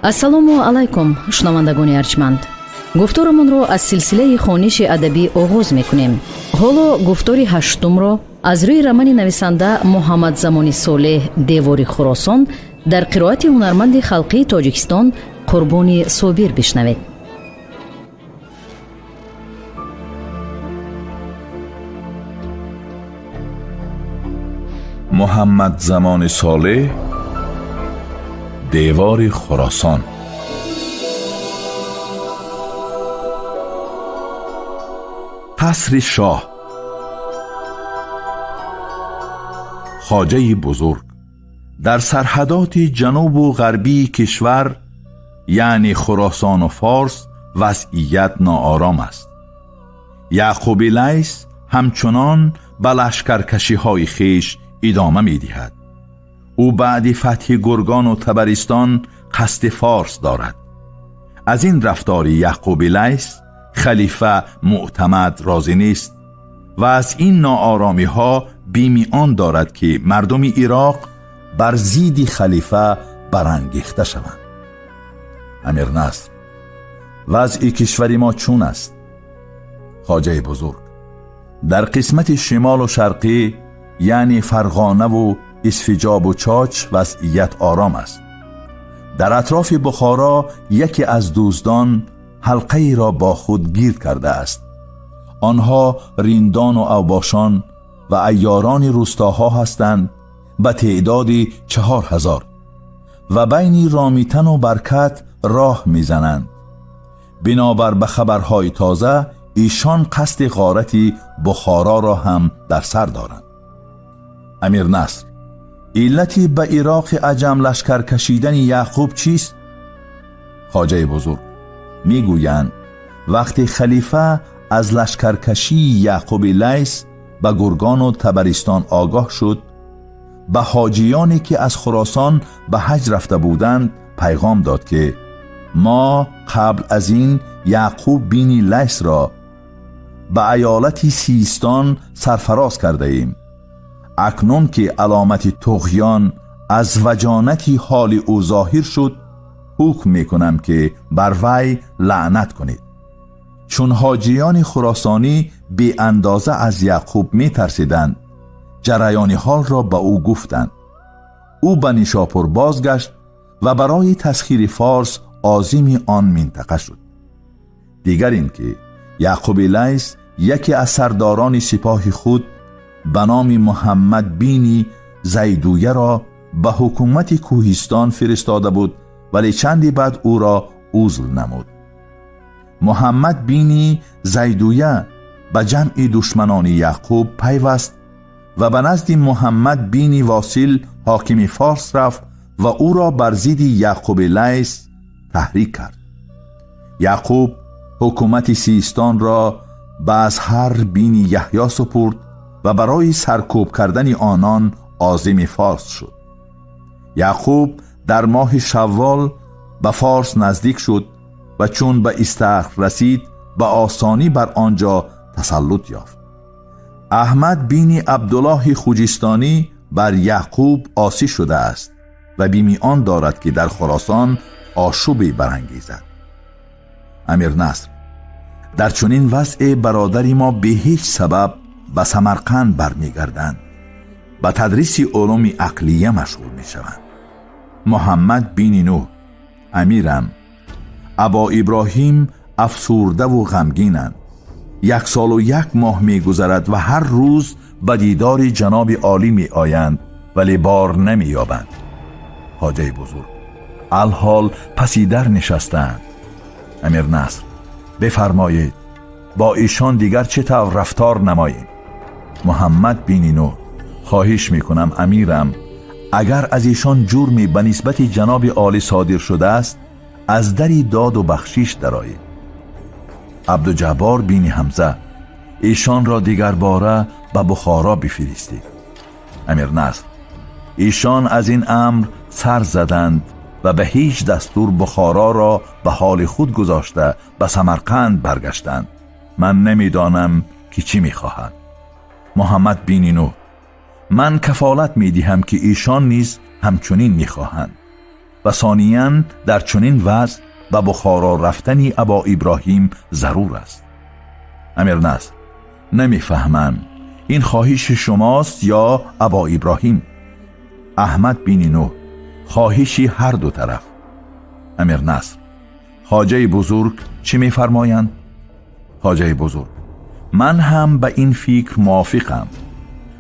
Ассалому алайкум, шунавандагони арҷманд. Гуфторамонро аз силсилаи хониши адабӣ оғоз мекунем. Ҳоло гуфтори ҳаштумро аз рӯи романи нависанда Муҳаммадзамони Солеҳ «Девори Хуросон» дар қироати ҳунарманди халқии Тоҷикистон Қурбони Собир бишнавед. Муҳаммадзамони Солеҳ, «Девори Хуросон». Қасри шоҳ. Хоҷаи бузург, дар сарҳадоти ҷанубу ғарбии кишвар, яъне Хуросону Форс, вазъият ноором аст. Яъқуби Лайс ҳамчунон ба лашкаркашиҳои хеш идома медиҳад. Ӯ баъди фатҳи Гургону Табаристон қасди Форс дорад. Аз ин рафтори Яъқуби Лайс халифа Муътамад розӣ нест ва аз ин ноОромиҳо бими он дорад, ки мардуми Ироқ бар зидди халифа барангехта шаванд. Амир Наср, вазъи кишвари мо чун аст? Хоҷаи бузург, дар қисмати шимолу шарқӣ, яъне Фарғонаву Исфиҷобу Чоч, вазъият ором аст. Дар атрофи Бухоро яке аз дуздон ҳалқаеро бо худ гирд кардааст. Онҳо риндону авбошон ва айёрони рӯстоҳо ҳастанд ба теъдоди 4000 ва байни Ромитану Баркат роҳ мезананд. Бинобар ба хабарҳои тоза, эшон қасди ғорати Бухороро ҳам дар сар доранд. Амир Наср, иллати ба Ироқи Аҷам лашкар кашидани Яъқуб чист? Хоҷаи бузург, мегӯянд, вақте халифа аз лашкаркашии Яъқуби Лайс ба Гургону Табаристон огоҳ шуд, ба ҳоҷиёне ки аз Хуросон ба ҳаҷ рафта буданд пайғом дод, ки мо қабл аз ин Яъқуб бини Лайсро ба аёлати Систон сарфароз кардаем. Акнун ки аломати туғён аз ваҷонати ҳоли ӯ зоҳир шуд, ҳукм мекунам, ки бар вай лаънат кунед. Чун ҳоҷиёни хуросонӣ беандоза аз Яъқуб метарсиданд, ҷараёни ҳолро ба ӯ гуфтанд. Ӯ ба Нишопур бозгашт ва барои тасхири Форс озими он минтақа шуд. Дигар ин ки Яъқуби Лайс яке аз сардорони сипоҳи худ ба номи Муҳаммад бини Зайдуяро ба ҳукумати Кӯҳистон фиристода буд, вале чанде баъд ӯро узл намуд. Муҳаммад бини Зайдуя ба ҷамъи душманони Яъқуб пайваст ва ба назди Муҳаммад бини Восил, ҳокими Форс, рафт ва ӯро бар зидди Яъқуби Лайс таҳрик кард. Яъқуб ҳукумати Систонро ба Азҳар бини Яҳё супурд ва барои саркӯб кардани онон озими Форс шуд. Яъқуб дар моҳи шаввол ба Форс наздик шуд ва чун ба Истахр расид, ба осонӣ бар он ҷо тасаллут ёфт. Аҳмад бини Абдуллоҳи Хуҷистонӣ бар Яъқуб осӣ шудааст ва бими он дорад, ки дар Хуросон ошӯбе барангезад. Амир Наср, дар чунин вазъе бародари мо бе ҳеҷ сабаб ба Самарқанд бармегарданд, ба тадриси улуми ақлия машғул мешаванд. Муҳаммад бини Нӯҳ, амирам, Або Иброҳим афсурдаву ғамгинанд. Як солу як моҳ мегузарад ва ҳар рӯз ба дидори ҷаноби олӣ меоянд, вале бор намеёбанд. Хоҷаи бузург, алҳол паси дар нишастаанд. Амир Наср, бифармоед, бо эшон дигар чӣ тавр рафтор намоем? Муҳаммад бини Нӯҳ, хоҳиш мекунам, амирам, агар аз эшон ҷурме ба нисбати ҷаноби олӣ содир шудааст, аз дари доду бахшиш дароед. Абдуҷаббор бини Ҳамза, эшонро дигарбора ба Бухоро бифиристед. Амир Наср, эшон аз ин амр сар заданд ва ба ҳеҷ дастур Бухороро ба ҳоли худ гузошта ба Самарқанд баргаштанд. Ман намедонам, ки чӣ мехоҳанд. Муҳаммад бини Нӯҳ, ман кафолат медиҳам, ки эшон низ ҳамчунин мехоҳанд. و ثانیاً در چنین وضع به بخارا رفتنی ابا ابراهیم ضرور است. امیر نصر: نمیفهمم، این خواهش شماست یا ابا ابراهیم؟ احمد بین نوح: خواهشی هر دو طرف. امیر نصر: خواجه بزرگ چی میفرمایند؟ خواجه بزرگ: من هم به این فکر موافقم.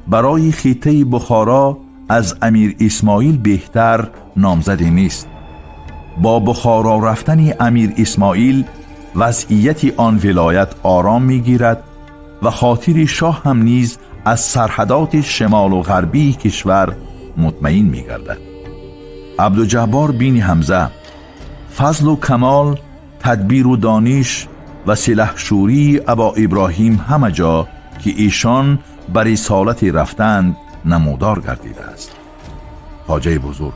برای خطه بخارا از امیر اسماعیل بهتر نامزدی نیست. با بخارا رفتن امیر اسماعیل وضعیت آن ولایت آرام میگیرد و خاطر شاه هم نیز از سرحدات شمال و غربی کشور مطمئن میگردد. عبدالجبار بین حمزه فضل و کمال، تدبیر و دانش و سلحشوری ابا ابراهیم همه جا که ایشان بر رسالت رفتند نمودار گردیده است. خواجه بزرگ: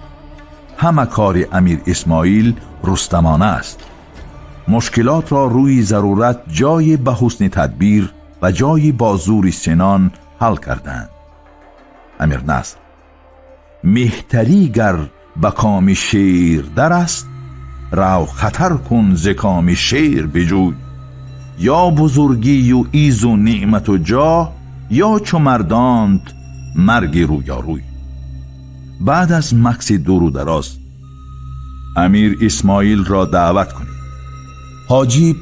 همه کار امیر اسماعیل رستمانه است. مشکلات را روی ضرورت جای به حسن تدبیر و جای با زور سنان حل کردند. امیر نصر: مهتری گر به کام شیر در است، رو خطر کن ز کام شیر بجوی. یا بزرگی و ایز و نعمت و جاه، یا چو مردانت مرگ رویاروی. بعد از مکث دور و دراز امیر اسماعیل را دعوت کنید. حاجیب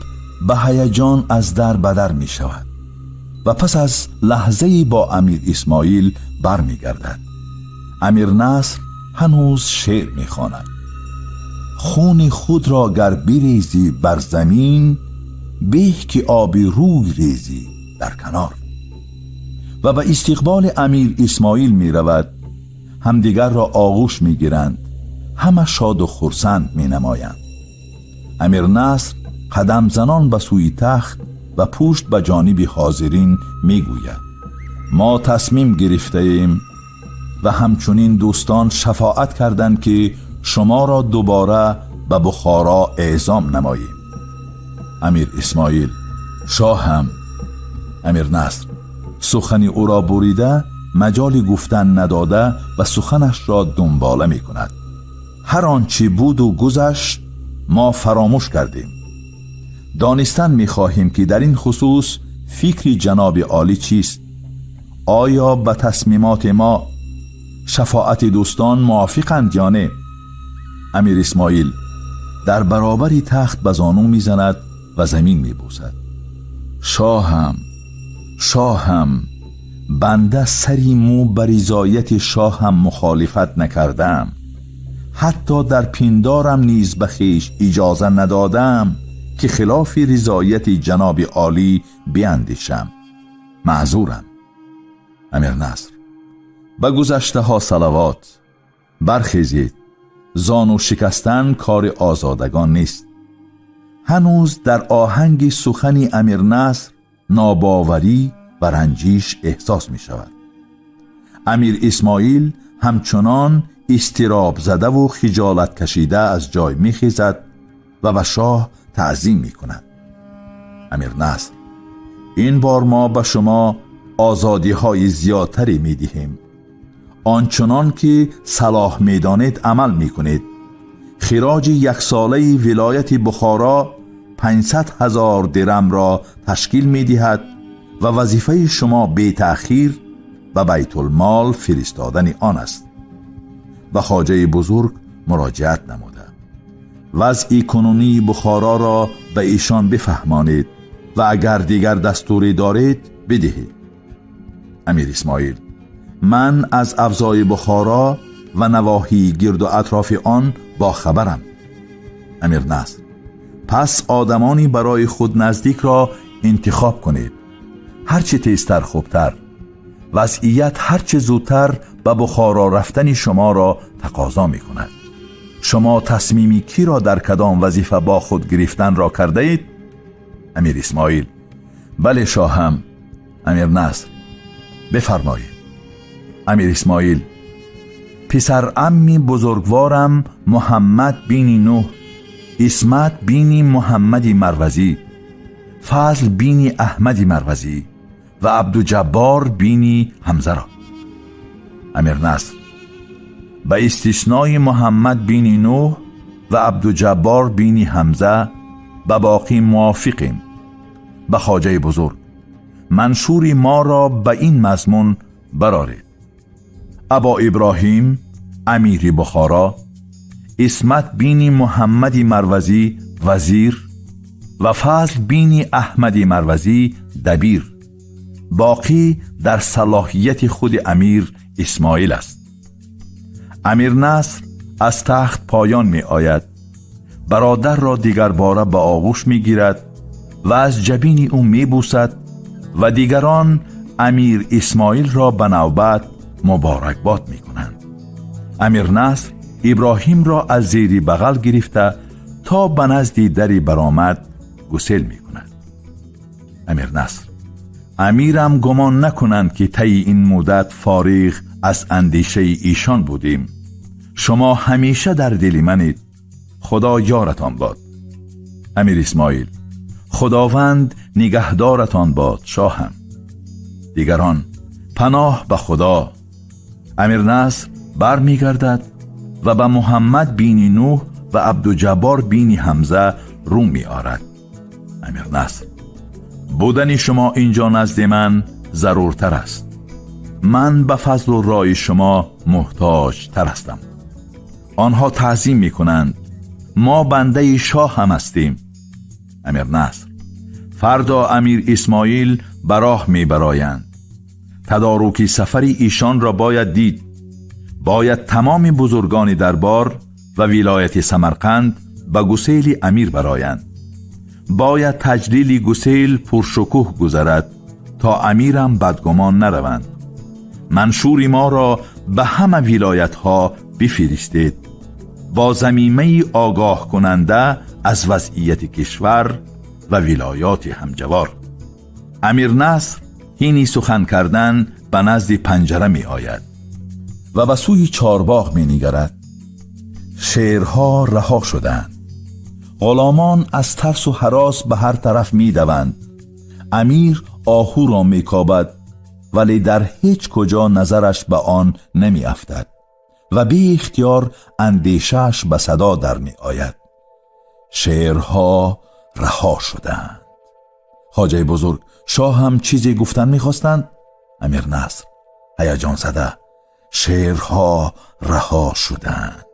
به هیجان از در بدر می شود و پس از لحظه‌ای با امیر اسماعیل بر می گردد. امیر نصر هنوز شعر می خواند. خون خود را گر بریزی بر زمین، به که آبی روی ریزی در کنار. و به استقبال امیر اسماعیل می رود. همدیگر را آغوش می گیرند. همه شاد و خرسند می نمایند. امیر نصر قدم زنان به سوی تخت و پشت به جانب حاضرین می گوید: ما تصمیم گرفته ایم و همچنین دوستان شفاعت کردند که شما را دوباره به بخارا اعزام نماییم. امیر اسماعیل: شاهم. امیر نصر سخن او را بریده، مجال گفتن نداده و سخنش را دنباله می کند. هر آنچه بود و گذشت ما فراموش کردیم. دانستن می خواهیم که در این خصوص فکر جناب عالی چیست؟ آیا به تصمیمات ما شفاعت دوستان موافقند یا نه؟ امیر اسماعیل در برابر تخت به زانو میزند و زمین میبوسد. شاهم، شاهم، بنده سری مو بر رضایت شاهم مخالفت نکردم. حتی در پندارم نیز به خویش اجازه ندادم که خلاف رضایت جناب عالی بیندیشم. معذورم. امیر نصر: به گذشته ها صلوات. برخیزید. زانو شکستن کار آزادگان نیست. هنوز در آهنگ سخن امیر نصر ناباوری و رنجیش احساس می شود. امیر اسماعیل همچنان اضطراب زده و خجالت کشیده از جای می خیزد و به شاه تعظیم می کند. امیر نصر: این بار ما به شما آزادی های زیادتری می دهیم. آنچنان که صلاح می دانید عمل می کنید. خراج یک ساله ولایت بخارا 500,000 درم را تشکیل می دهد و وظیفه شما بی تأخیر به بیت المال فرستادن آن است. به خواجه بزرگ مراجعت نموده وضع کنونی بخارا را به ایشان بفهمانید و اگر دیگر دستوری دارید بدهید. امیر اسماعیل: من از اوضاع بخارا و نواحی گرد و اطراف آن با خبرم. امیر نصر: پس آدمانی برای خود نزدیک را انتخاب کنید. هرچه تیزتر خوبتر. وضعیت هرچه زودتر به بخارا رفتن شما را تقاضا می کند. شما تصمیمی کی را در کدام وظیفه با خود گرفتن را کرده اید؟ امیر اسماعیل: بله شاهم. امیر نصر: بفرمایید. امیر اسماعیل: پسر عمی بزرگوارم محمد بین نوح، عصمت بین محمد مروزی، فضل بین احمد مروزی و عبدالجبار بین حمزه را. امیر نصر: به استثنای محمد بین نوح و عبدالجبار بینی حمزه به باقی موافقیم. به خواجه بزرگ منشوری ما را به این مضمون برآرید. ابا ابراهیم امیری بخارا، عصمت بینی محمد مروزی وزیر و فضل بینی احمد مروزی دبیر. باقی در صلاحیت خود امیر اسماعیل است. امیر نصر از تخت پایان می آید. برادر را دیگر باره به آغوش می گیرد و از جبین او می بوسد و دیگران امیر اسماعیل را به نوبت مبارکباد می کنند. امیر نصر ابراهیم را از زیر بغل گرفته تا به نزد دری برآمد گسیل می کند. امیر نصر: امیرم گمان نکنند که طی این مدت فارغ از اندیشه ایشان بودیم. شما همیشه در دل منید. خدا یارتان باد. امیر اسماعیل: خداوند نگهدارتان باد شاهم. دیگران: پناه به خدا. امیر نصر بر میگردد و به محمد بینی نوح و عبدالجبار بینی حمزه رو می آرد. امیر نصر: بودن شما اینجا نزد من ضرورتر است. من به فضل و رای شما محتاج تر هستم. آنها تعظیم می کنند. ما بنده شاه هم هستیم. امیر نصر: فردا امیر اسماعیل براه می برایند. تدارک سفر ایشان را باید دید. باید تمام بزرگان دربار و ولایت سمرقند به گسیل امیر برایند. باید تجلیل گسیل پرشکوه گذرد تا امیرم بدگمان نروند. منشور ما را به همه ولایت ها بفرستید با ضمیمه آگاه کننده از وضعیت کشور و ولایات همجوار. امیر نصر حین سخن کردن به نزد پنجره می آید و به سوی چارباغ می نگرد. شیرها رها شدند. غلامان از ترس و هراس به هر طرف می دوند. امیر آهو را می کابد ولی در هیچ کجا نظرش به آن نمی افتد و بی اختیار اندیشش به صدا در می آید. شیرها رها شدند. خواجه بزرگ: شاه هم چیزی گفتن می خواستند؟ امیر نصر هیجان زده: شیرها رها شدند.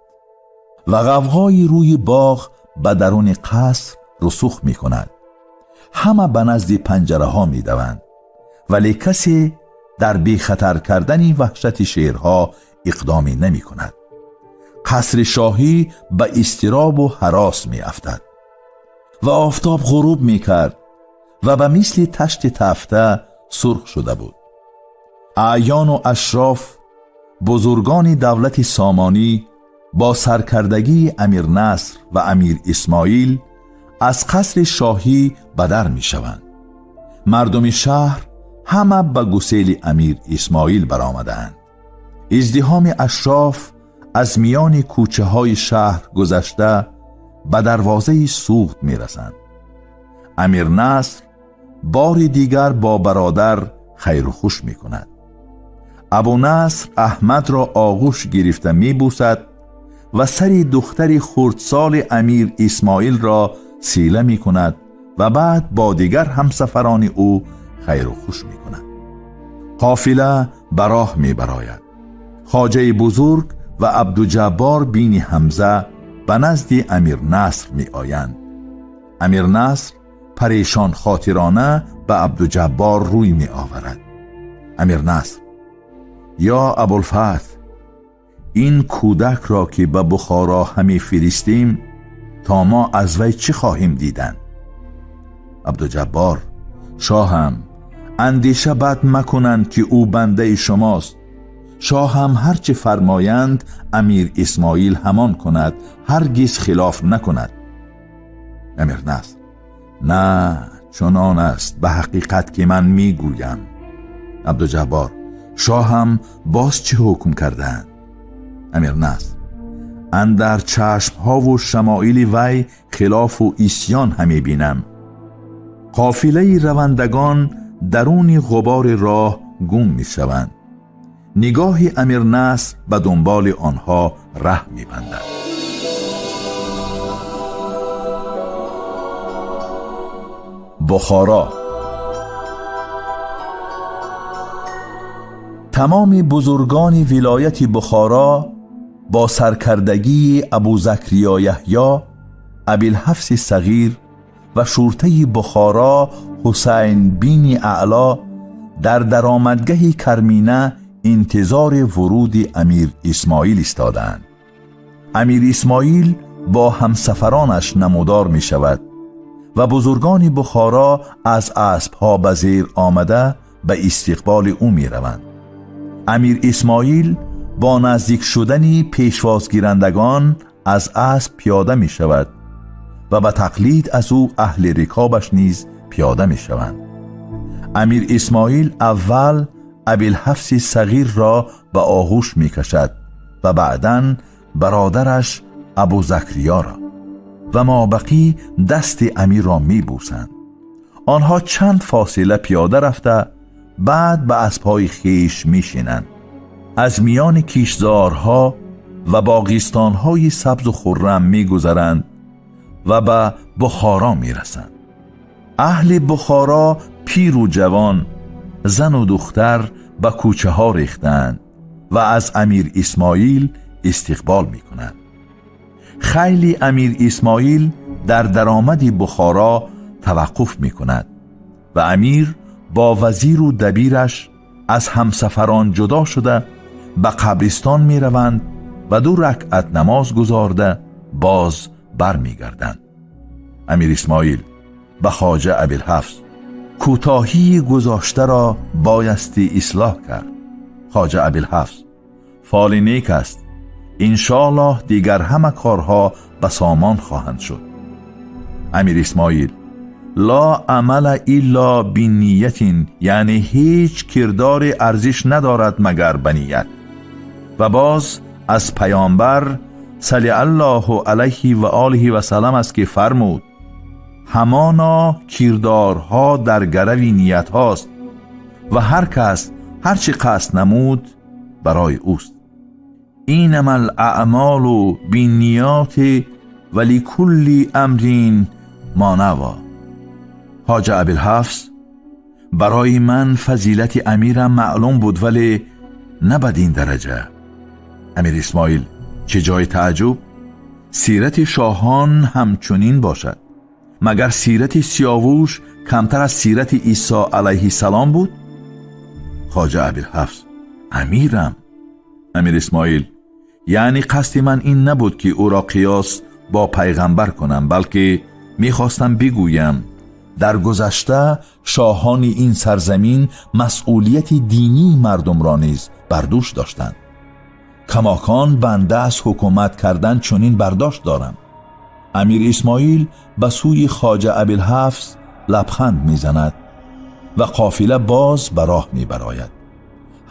و غوغای روی باغ به درون قصر رسوخ می کند. همه به نزد پنجره ها می دوند ولی کسی در بی خطر کردن وحشت شیرها اقدامی نمی کند. قصر شاهی به اضطراب و هراس می افتد و آفتاب غروب می کرد و به مثل تشت تفته سرخ شده بود. اعیان و اشراف، بزرگان دولت سامانی با سرکردگی امیر نصر و امیر اسماعیل از قصر شاهی بدر می شوند. مردم شهر همه به گسیل امیر اسماعیل برآمدند. ازدحام اشراف از میان کوچه های شهر گذشته به دروازه سوخت می رسند. امیر نصر بار دیگر با برادر خیر و خوش می کند. ابو نصر احمد را آغوش گرفته می بوسد و سری دختر خردسال امیر اسماعیل را سیله می کند و بعد با دیگر همسفران او خیر و خوش می کند. قافله براه می براید. خواجه بزرگ و عبدالجبار بین حمزه به نزد امیر نصر می آیند. امیر نصر پریشان خاطرانه به عبدالجبار روی می آورد. امیر نصر: یا ابوالفتح، این کودک را که به بخارا همی فرستیم تا ما از وی چه خواهیم دیدن؟ عبدالجبار: شاهم، اندیشه بد مکنند که او بنده شماست. شاه هم هرچه فرمایند امیر اسماعیل همان کند، هرگز خلاف نکند. امیر نصر: نه، چنان است به حقیقت که من میگویم. عبدالجبار: شاه هم باز چه حکم کردند؟ امیر نصر: اندر چشم ها و شمایل وی خلاف و عصیان همی بینم. قافله روندگان درون غبار راه گم می شوند. نگاه امیر نصر به دنبال آنها ره می بندد. Бухоро. Тамоми бузургони вилояти Бухоро бо саркардагии Абузакриё Яҳё, Абилҳафси Сағир ва шуртаи Бухоро Ҳусайн бини Аъло дар даромадгаҳи Кармина интизори вуруди Амир Исмоил истодаанд. Амир Исмоил бо ҳамсафаронаш намудор мешавад ва бузургони Бухоро аз аспҳо ба зер омада ба истиқболи ӯ мераванд. Амир Исмоил бо наздик шудани пешвозгирандагон аз асп пиёда мешавад ва ба тақлид аз ӯ аҳли рикобаш низ пиёда мешаванд. Амир Исмоил аввал Абилҳафси Сағирро ба оғӯш мекашад ва баъдан бародараш Абузакриёро ва мобақӣ дасти амирро мебӯсанд. Онҳо чанд фосила пиёда рафта, баъд ба аспҳои хеш мешинанд. Аз миёни киштзорҳо ва боғистонҳои сабзу хуррам мегузаранд ва ба Бухоро мерасанд. Аҳли Бухоро пиру ҷавон, зану духтар ба кӯчаҳо рехтаанд ва аз Амир Исмоил истиқбол мекунанд. Хайли Амир Исмоил дар даромади Бухоро таваққуф мекунад ва амир бо вазиру дабираш аз ҳамсафарон ҷудо шуда ба қабристон мераванд ва 2 ракъат намоз гузорда боз бармегарданд. Амир Исмоил ба хоҷа Абилҳафс: кӯтоҳии гузоштаро боясти ислоҳ кард. Хоҷа Абилҳафс: фоли нек аст, иншоаллоҳ дигар ҳама корҳо ба сомон хоҳанд шуд. Амир Исмоил: ла амала илло биниятин, яъне ҳеҷ кирдоре арзиш надорад магар ба ният. Ва боз аз паёмбар салли аллоҳу алайҳи ва олиҳи васаллам аст ки фармуд: ҳамоно кирдорҳо дар гарави ниятҳост ва ҳар кас ҳар чӣ қасд намуд барои ӯст. Инама алаъмолу бинниёти ва ликулли амрин ма наво. Ҳоҷа Абилҳафс: барои ман фазилати амирам маълум буд, вале на бад ин дараҷа. Амир Исмоил: чӣ ҷои таъҷуб! Сирати шоҳон ҳамчунин бошад. Магар сирати Сиёвуш камтар аз сирати Исо алайҳиссалом буд? Хоҷа Абилҳафс: амирам. Амир Исмоил: яъне қасди ман ин набуд ки ӯро қиёс бо пайғамбар кунам, балки мехостам бигӯям дар гузашта шоҳони ин сарзамин масъулияти динии мардумро низ бар дӯш доштанд. Камокон банда аз ҳукумат кардан чунин бардошт дорам. Амир Исмоил ба сӯи хоҷа Абилҳафс лабханд мезанад ва қофила боз ба роҳ мебарояд.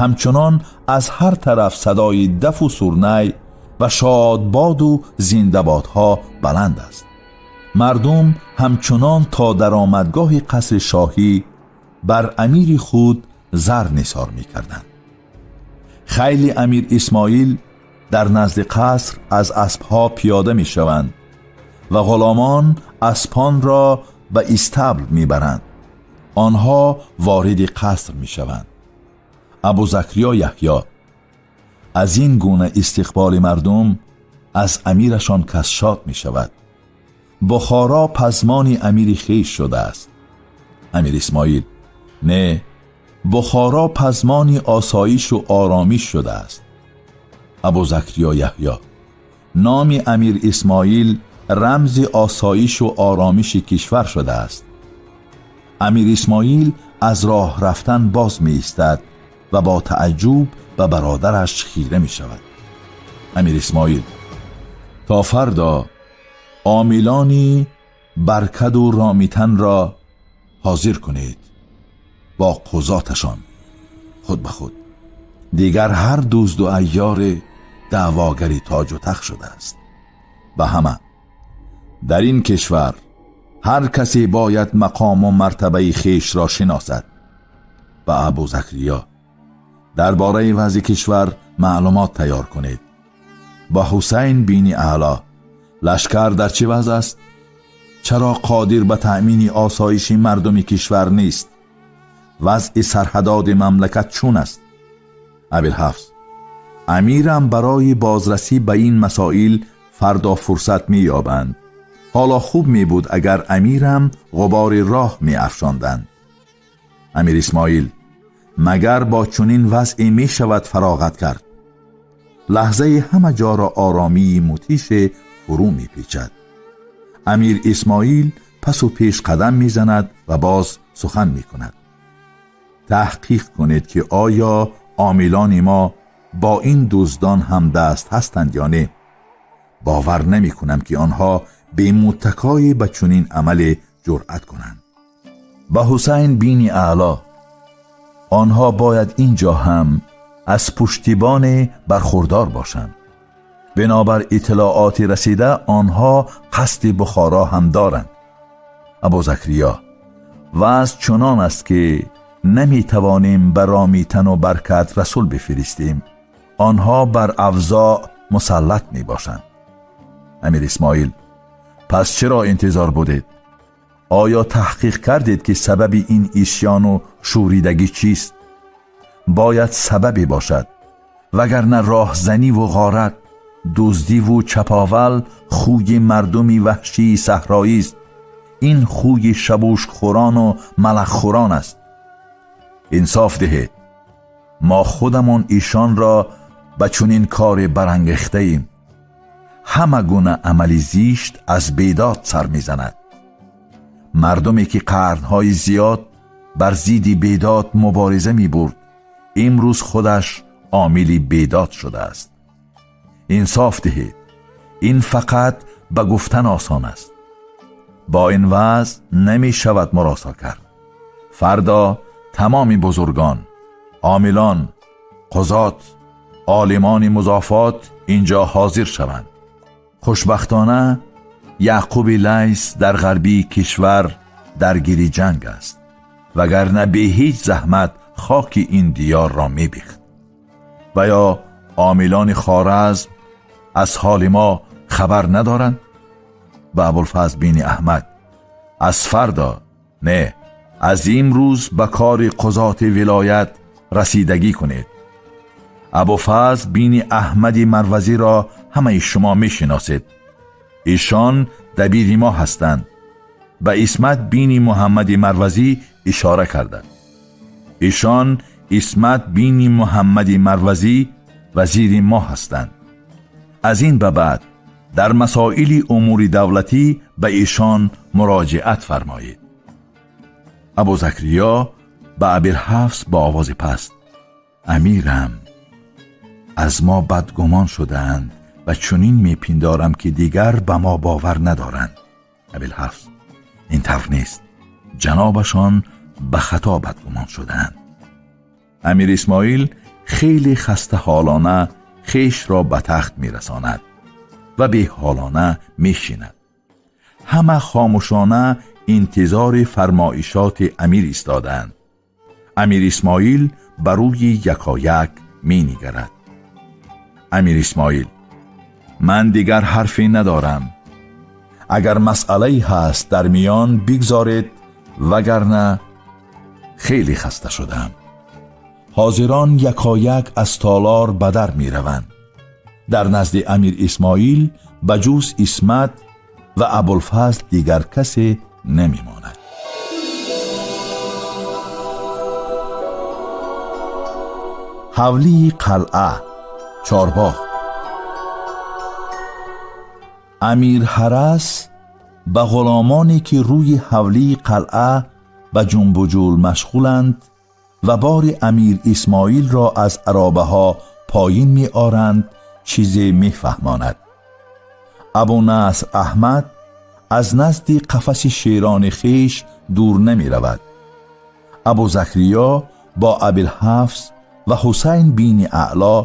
Ҳамчунон аз ҳар тараф садои дафу сурнай ва шодбоду зиндабодҳо баланд аст. Мардум ҳамчунон то даромадгоҳи қасри шоҳӣ бар амири худ зар нисор мекарданд. Хайли Амир Исмоил дар назди қаср аз аспҳо пиёда мешаванд ва ғуломон аспонро ба истабл мебаранд. Онҳо вориди қаср мешаванд. Абузакриё Яҳё: аз ин гуна истиқболи мардум аз амирашон кас шод мешавад. Бухоро пазмони амири хеш шудааст. Амир Исмоил: не, Бухоро пазмони осоишу оромиш шудааст. Абузакриё Яҳё: номи Амир Исмоил рамзи осоишу оромиши кишвар шудааст. Амир Исмоил аз роҳ рафтан боз меистад ва бо таъҷуб ба бародараш хира мешавад. Амир Исмоил: то фардо омилони Баркаду Ромитанро ҳозир кунед бо қузоташон. Худ ба худ: дигар ҳар дузду айёре даъвогари тоҷу тахт шудааст. Ба ҳама: дар ин кишвар ҳар касе бояд мақому мартабаи хешро шиносад. Ба Абузакриё: дар бораи вазъи кишвар маълумот тайёр кунед. Ба Ҳусайн бини Аъло: лашкар дар чӣ вазъ аст? Чаро қодир ба таъмини осоиши мардуми кишвар нест? Вазъи сарҳадоди мамлакат чун аст? Абилҳафз: амирам барои бозрасӣ ба ин масоил фардо фурсат меёбанд. Ҳоло хуб мебуд, агар амирам ғубори роҳ меафшонданд. Амир Исмоил: магар бо чунин вазъе мешавад фароғат кард? Лаҳзаи ҳама ҷоро оромии мутише фурӯ мепечад. Амир Исмоил пасу пеш қадам мезанад ва боз сухан мекунад. Таҳқиқ кунед, ки оё омилони мо бо ин дуздон ҳамдаст ҳастанд ё не. Бовар намекунам, ки онҳо бемуттакоӣ ба чунин амале ҷуръат кунанд. Ба Ҳусайн бини Аъло: онҳо бояд инҷо ҳам аз пуштибоне бархурдор бошанд. Бинобар иттилооти расида, онҳо қасди Бухоро ҳам доранд. Абу Закрия: вазъ чунон аст, ки наметавонем ба Ромитану Баркат расул бифиристем. Онҳо бар авзоъ мусаллат мебошанд. Амир Исмоил: пас чаро интизор будед? Оё таҳқиқ кардед, ки сабаби ин исьёну шӯридагӣ чист? Бояд сабабе бошад, вагарна роҳзаниву ғорат, дуздиву чаповал хӯи мардуми ваҳшии саҳроист. Ин хӯи шабушкхӯрону малаххӯрон аст. Инсоф диҳед, мо худамон ишонро ба чунин коре барангехтаем. Ҳама гуна амали зишт аз бедод сар мезанад. Мардуме ки қарнҳои зиёд бар зидди бедод мубориза мебурд, имрӯз худаш омили бедод шудааст. Инсоф диҳед, ин фақат ба гуфтан осон аст. Бо ин вазъ намешавад муросо кард. Фардо тамоми бузургон, омилон, қузот, олимони музофот инҷо ҳозир шаванд. Хушбахтона, Яъқуби Лайс дар ғарбии кишвар даргири ҷанг аст, вагарна бе ҳеҷ заҳмат хоки ин диёрро мебихт. Ва ё омилони Хоразм аз ҳоли мо хабар надоранд? Ба Абулфазл бини Аҳмад: аз фардо, не, аз имрӯз ба кори қузоти вилоят расидагӣ кунед. Абуфазл бини Аҳмади Марвазиро ҳамаи шумо мешиносед. Ишон дабири мо ҳастанд. Ба Исмат бини Муҳаммади Марвазӣ ишора карда: ишон Исмат бини Муҳаммади Марвазӣ вазири мо ҳастанд. Аз ин ба баъд дар масоили умури давлатӣ ба ишон муроҷиат фармоед. Абу Закриё ба Абилҳафс бо овози паст: амирам, аз мо бадгумон шудаанд ва чунин мепиндорам, ки дигар ба мо бовар надоранд. Абилҳафс: ин тавр нест, ҷанобашон ба хато бадгумон шудаанд. Амир Исмоил хеле хастаҳолона хешро ба тахт мерасонад ва беҳолона мешинад. Ҳама хомӯшона интизори фармоишоти амир истодаанд. Амир Исмоил ба рӯи якояк менигарад. Амир Исмоил: ман дигар ҳарфе надорам. Агар масъалае ҳаст, дар миён бигзоред, вагарна хеле хаста шудам. Ҳозирон якояк аз толор ба дар мераванд. Дар назди Амир Исмоил ба ҷуз Исмат ва Абулфазл дигар касе намемонад. Ҳавлии қалъа, Чорбоғ. Амир Ҳарас ба ғуломоне, ки рӯи ҳавлии қалъа ба ҷунбуҷул машғуланд ва бори Амир Исмоилро аз аробаҳо поин меоранд, чизе мефаҳмонад. Абунаср Аҳмад аз назди қафаси шерони хеш дур намеравад. Абу Закриё бо Абилҳафз ва Ҳусайн бини Аъло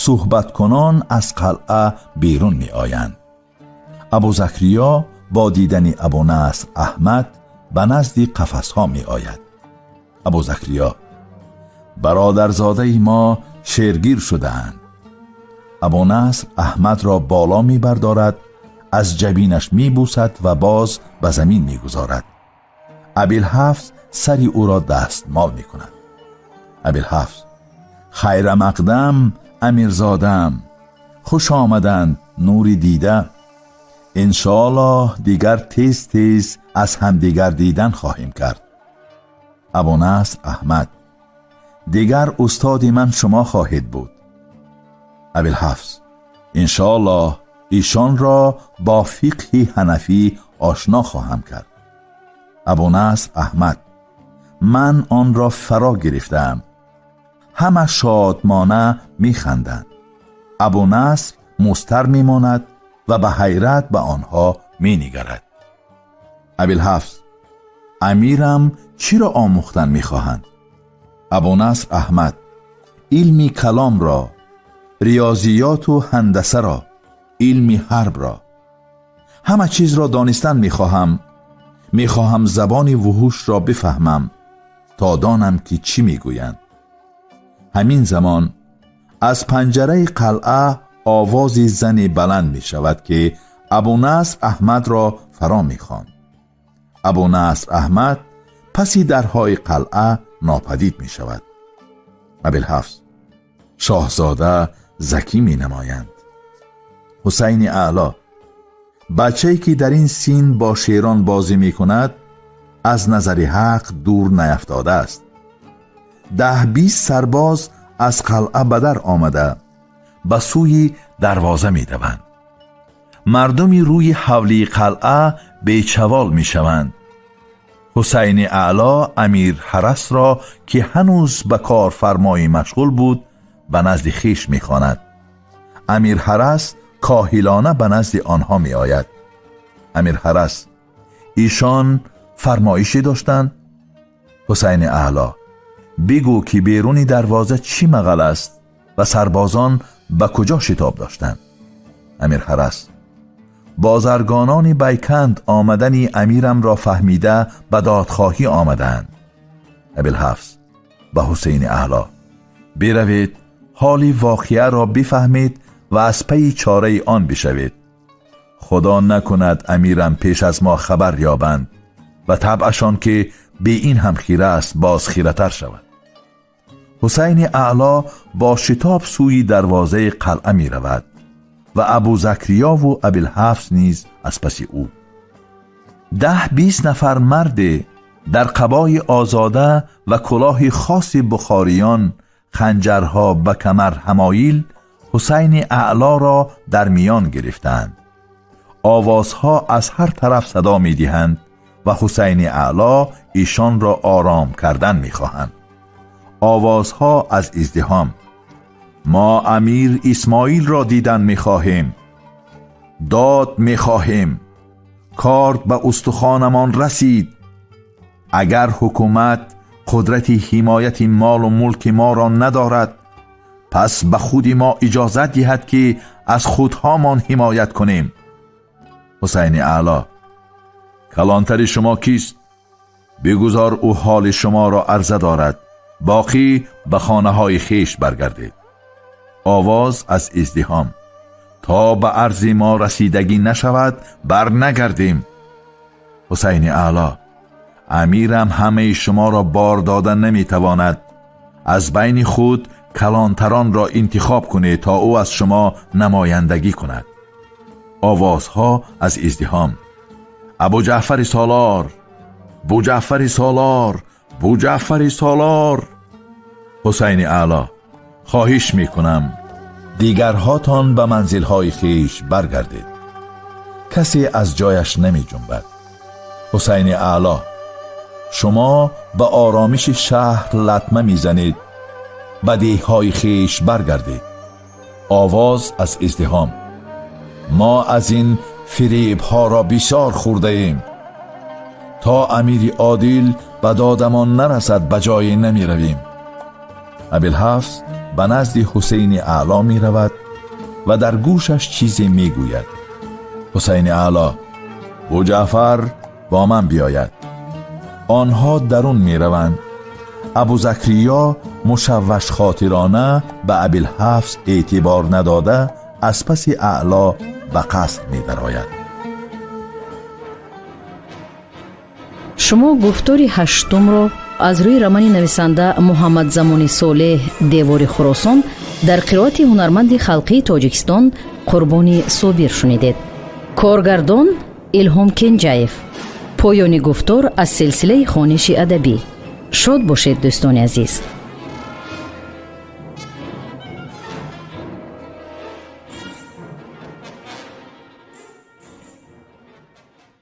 суҳбаткунон аз қалъа берун меоянд. Абу Закриё бо дидани Абунаср Аҳмад ба назди қафасҳо меояд. Абу Закриё: бародарзодаи мо шергир шудаанд. Абунаср Аҳмадро боло мебардорад, аз ҷабинаш мебусад ва боз ба замин мегузорад. Абилҳафз сари ӯро дастмол мекунад. Абилҳафз: хайрамақдам, амирзодам, хуш омаданд, нури дида. Иншоаллоҳ, дигар тез тез аз ҳамдигар дидан хоҳем кард. Абунаср Аҳмад: дигар устоди ман шумо хоҳед буд. Абилҳафз: иншоаллоҳ, ишонро бо фиқҳи ҳанафӣ ошно хоҳам кард. Абунаср Аҳмад: ман онро фаро гирифтаам. Ҳама шодмона механданд. Абунаср музтар мемонад ва ба ҳайрат ба онҳо менигарад. Абилҳафз: амирам чиро омӯхтан мехоҳанд? Абунаср Аҳмад: илми каломро, риёзиёту ҳандасаро, илми ҳарбро. Ҳама чизро донистан мехоҳам. Мехоҳам забони вуҳушро бифаҳмам, то донам, ки чӣ мегӯянд. Ҳамин замон аз панҷараи қалъа овози зане баланд мешавад, ки Абунаср Аҳмадро фаро мехонд. Абунаср Аҳмад паси дарҳои қалъа нопадид мешавад. Абилҳафз: шоҳзода закӣ менамоянд. Ҳусайни Аъло: бачае, ки дар ин син бо шерон бозӣ мекунад, аз назари ҳақ дур наяфтодааст. 10-20 сарбоз аз қалъа ба дар омада, ба сӯи дарвоза медаванд. Мардуми рӯи ҳавлии қалъа бечавол мешаванд. Ҳусайни Аъло Амир Ҳарасро, ки ҳанӯз ба корфармоӣ машғул буд, ба назди хеш мехонад. Амир Ҳарас коҳилона ба назди онҳо меояд. Амир Ҳарас: ишон фармоише доштанд? Ҳусайни Аъло: бигӯ, ки беруни дарвоза чӣ мағал аст ва сарбозон ба куҷо шитоб доштанд? Амир Ҳарас: бозаргонони Байканд омадани амирамро фаҳмида, ба додхоҳӣ омадаанд. Абилҳафз ба Ҳусайни Аъло: биравед, ҳоли воқеаро бифаҳмед ва аз пайи чораи он бишавед. Худо накунад, амирам пеш аз мо хабар ёбанд ва табъашон, ки бе ин ҳам хира аст, боз хиратар шавад. Ҳусайни Аъло бо шитоб сӯи дарвозаи қалъа меравад ва Абузакриёву Абилҳафз низ аз паси ӯ. 10-20 нафар марде дар қабои озода ва кулоҳи хоси бухориён, ханҷарҳо ба камар ҳамоил, Ҳусайни Аълоро дар миён гирифтаанд. Овозҳо аз ҳар тараф садо медиҳанд ва Ҳусайни Аъло ишонро ором кардан мехоҳанд. Овозҳо аз издиҳом: мо амир Исмоилро дидан мехоҳем, дод мехоҳем, корд ба устухонамон расид, агар ҳукумат қудрати ҳимояти молу мулки моро надорад, пас ба худи мо иҷозат диҳад, ки аз худҳомон ҳимоят кунем. Ҳусайни Аъло: калонтари шумо кист? Бигузор ӯ ҳоли шуморо арза дорад, боқӣ ба хонаҳои хеш баргардед. Овоз аз издиҳом: то ба арзи мо расидагӣ нашавад, бар нагардем. Ҳусайни Аъло: амирам ҳамаи шуморо бор дода наметавонад. Аз байни худ калонтаронро интихоб кунед, то ӯ аз шумо намояндагӣ кунад. Овозҳо аз издиҳом: Абуҷаъфари Солор, Буҷаъфари Солор, Буҷаъфари Солор. Ҳусайни Аъло: хоҳиш мекунам, дигарҳотон ба манзилҳои хеш баргардед. Касе аз ҷояш намеҷунбад. Ҳусайни Аъло: шумо ба оромиши шаҳр латма мезанед, ба деҳҳои хеш баргардед. Овоз аз издиҳом: мо аз ин фиребҳоро бисёр хӯрдаем. То амири одил ба додамон нарасад, ба ҷое намеравем. Абилҳафз ба назди Ҳусейни Аъло меравад ва дар гӯшаш чизе мегӯяд. Ҳусайни Аъло: Буҷаъфар бо ман биёяд. Онҳо дарун мераванд. Абузакриё мушаввашхотирона ба Абилҳафз эътибор надода, аз паси Аъло ба қаср медарояд. Шумо гуфтори ҳаштумро аз рӯи романи нависанда Муҳаммадзамони Солеҳ «Девори Хуросон» дар қироати ҳунарманди халқии Тоҷикистон Қурбони Собир шунидед. Коргардон Илҳом Кенҷаев. Поёни гуфтор аз силсилаи хониши адабӣ. Шод бошед, дӯстони азиз.